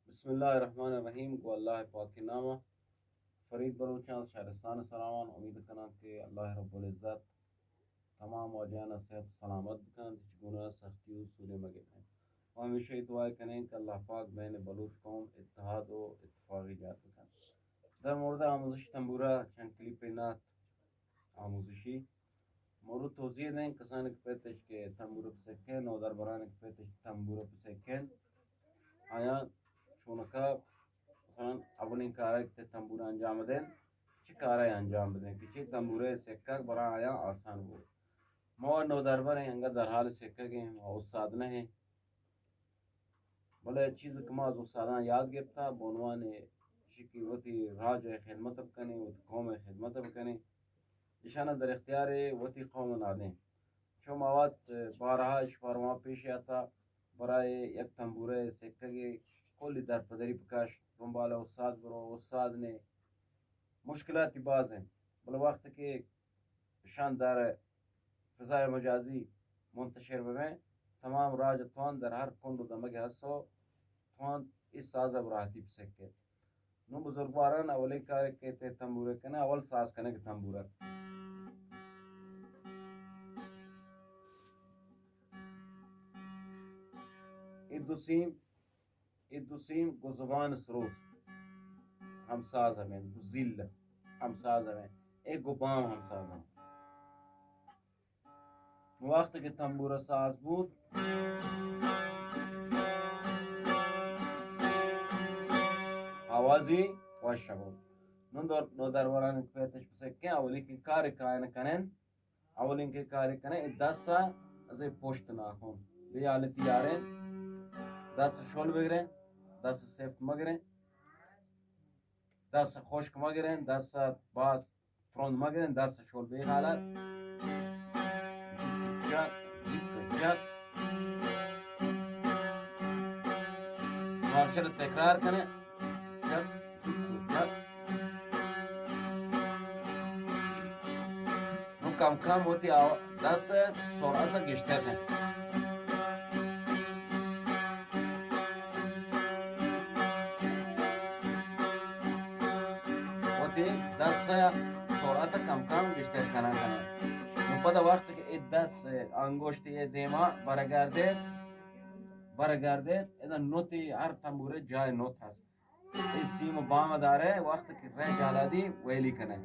بسم اللہ الرحمن الرحیم۔ گو اللہ پاک نام۔ فرید بلوچاں شہرستان سراوان، امید کناں کہ اللہ رب العزت تمام واجہاں صحت و سلامت بکن، ہچ گناہ سختی و سودے مگرن۔ و ہمیشہ دعا کنیں کہ اللہ پاک بین بلوچ قوم اتحاد و اتفاق ایجاد بکن۔ در مورد آموزش تنبورہ چند کلیپ نعت آموزشی۔ مرو توضیح دیں، کسانی کہ پتش کہ تنبورہ پسکن، نودربرانی کہ پتش تنبورہ پسکن، آیاں چونکا مثلاً اولین کارے کہ تنبورہ انجام دیں، چی کارے انجام بدیں کہ چی تنبورہ سکگ برا آیاں آسان بو۔ ما نودربریں انگا در حال سکگیں، ما استاد نہ ہیں۔ بلے چیز کہ ما از استاداں یاد گپتا، بہ عنوان ایشی کہ وتی راج ءِ خدمت بکنیں، وتی قوم ءِ خدمت بکنیں، ایشاناں در اختیار وتی قوم نادیں۔ چو ما وت بارہا اش پرواں پیش آتا، برای یک تنبورہ سکگے کلی درپدری بکش، دنبال استاد برو، استاد نے، مشکلاتی باز ہیں۔ بلے وقت کہ شان در فضای مجازی منتشر ببیں، تمام راج توان در ہر کنڈ و دمگ ہست و توان ای ساز براحتی بسکے۔ نوں بزرگواران اولیں کارے کہ تہ تنبورہ کنے، اول ساز کنے کہ تنبورہ۔ ای دو سیم، ای دو سیم گو زبان سروز ہمساز ہمیں، گو زیل ہمساز ہمیں، ای گو بام ہمساز ہمیں۔ وقت کہ تنبورہ ساز بود، آوازی وش بود۔ نوں در، نوں دربران پیتش بسکیں، اولی کہ کار کائن کنن، اولین کہ کار کنن، ای دست از ای پشت ناخن۔ بے حالتی یارن، دست شل بگرن، دست سفت مگرن، دست خشک مگرن، دست باز ترند مگرن، دست شل بے حالت۔ جک، جک، جک۔ مارشل تکرار کنیں۔ جک، جک۔ نوں کم کم وتی آوا-، دست سرعت گیشتر کنیں۔ وتی دست ءِ سرعت کم کم گیشتر کنان کنان۔ نوں پدا وقت کہ اے دست ءِ انگشت اے دیما برگردیت، برگردیت، ادا نوتی ہر تنبورے جائے نوت ہست۔ اے سیم و بام دارے، وقت کہ رہ جالادی ویلی کنے۔